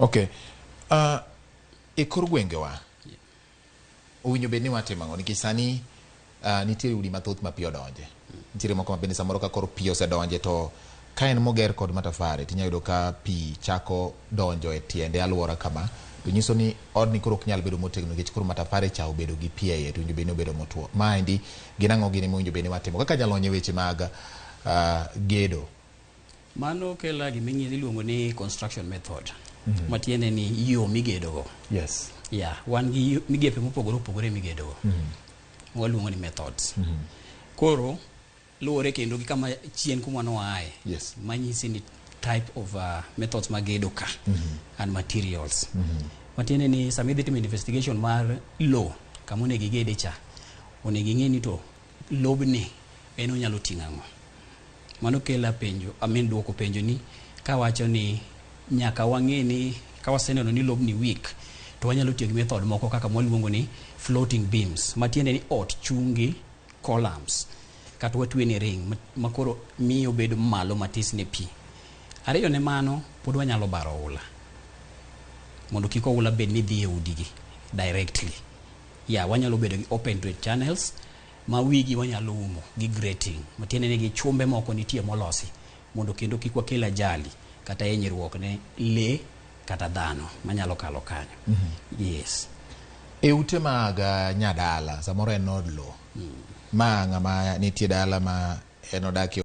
Okay. E kor gwengewa owinjo bed ni watimo ang'o? Nikech sani nitiere udi mathoth ma pi odonje. Nitiere moko ma bende samoro ka koro pi osedonje to ka en moger kod matafari tinya yudo ka pi chako donjo e tiende alwora kama, to nyiso ni odni koro ok nyal bedo motegno nikech koro matafari cha obedo gi pi e iye, to owinjo bed ni obedo motwo. Maendi gin ang'o gini mowinjo bed ni watimo kaka jalony e weche mag gedo? Mano kela gima iluongo ni construction method, matiende ni yo migedogo. Yeah, wan gi migepe mopogore opogore migedogo. Waluongo ni methods. Koro luwore kendo gi kama chien kuma noaye. Manyisi ni type of methods mag gedo ka and materials. Matiende ni sama idhi timo investigation mar lowo kama onego igede cha, onego ing'e ni to lobni en onyalo ting'o ang'o. Mano kela penjo, I mean duoko penjo ni kawacho ni nyaka wang'e ni ka waseneno ni lobni weak, to wanyalo tiyo gi method moko kaka mwaluongo ni floating beams, matiende ni ot chung' gi columns kata watwe ne ring ma koro miyo bedo malo matis ne pi. Ariyo ne mano, pod wanyalo baro oula mondo kik oula bed ni dhi e udigi directly. Yeah, wanyalo bedo gi open drain channels ma wigi wanyalo umo gi grating, matiende ni gi chumbe moko nitie molosi mondo kendo kik wakel ajali kata hinyruok ne lee kata dhano manyalo kalo kanyo. Yes. E ute mag nyadala, samoro en od lowo ma ng'ama nitie dala ma en odakie.